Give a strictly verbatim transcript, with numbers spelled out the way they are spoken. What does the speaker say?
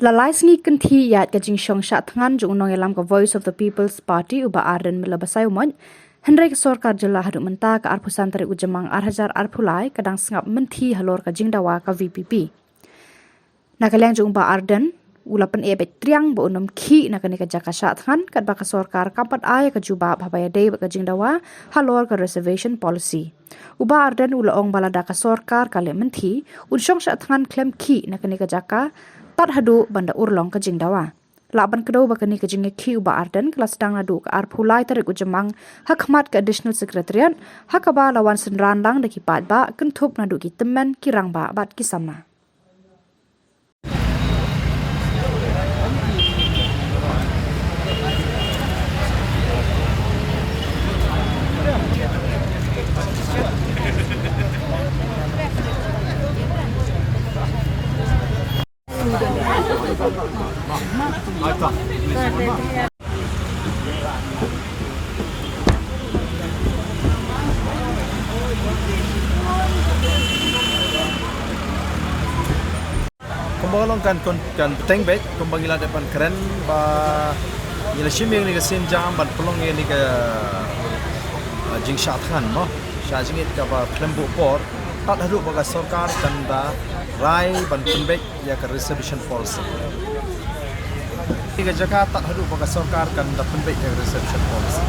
La lai sngi kynthih ïaid ka jingshong shah thngan jong u nongïalam ka Voice of the People's Party u Bah Ardent Miller Basaiawmoit, hynrei ka sorkar jylla haduh mynta ka arphew san tarik u Jymmang ar hajar arphew lai ka dang sngap mynthi halor ka jingdawa ka V P P. Na ka liang jong u Bah Ardent, u la pyneh beit triang ba un ym khih na kane ka jaka shah thngan katba ka sorkar kam pat ai ka jubab haba ïadei bad ka jingdawa halor ka reservation policy. U Bah Ardent u la ong ba lada ka sorkar ka leh mynthi, un shong shah thngan khlem khih na kane ka jaka tad haduh ban da urlong ka jingdawa. Lah ban kdew ba kane ka jingïakhih u Bah Ardent ka la sdang naduh ka arphew lai tarik u Jymmang ha khmat ka Additional Secretariat, ha kaba la wan synran lang da ki paidbah kynthup naduh ki tymmen, ki rangbah bad ki samla. Kumba ka long kan, kan, kan bteng beit, kumba ngi la dep ban kren ba ngi la shim ïa kane ka sienjam ban pynlong ïa kane ka, ah, jingshah thngan mo. Sha jingit kaba khlem buh por, tad haduh ba ka sorkar kan da rai ban pynbeit ïa ka reservation policy. Ïa ka jaka tad haduh ba ka sorkar kan da pynbeit ïa ka reservation policy.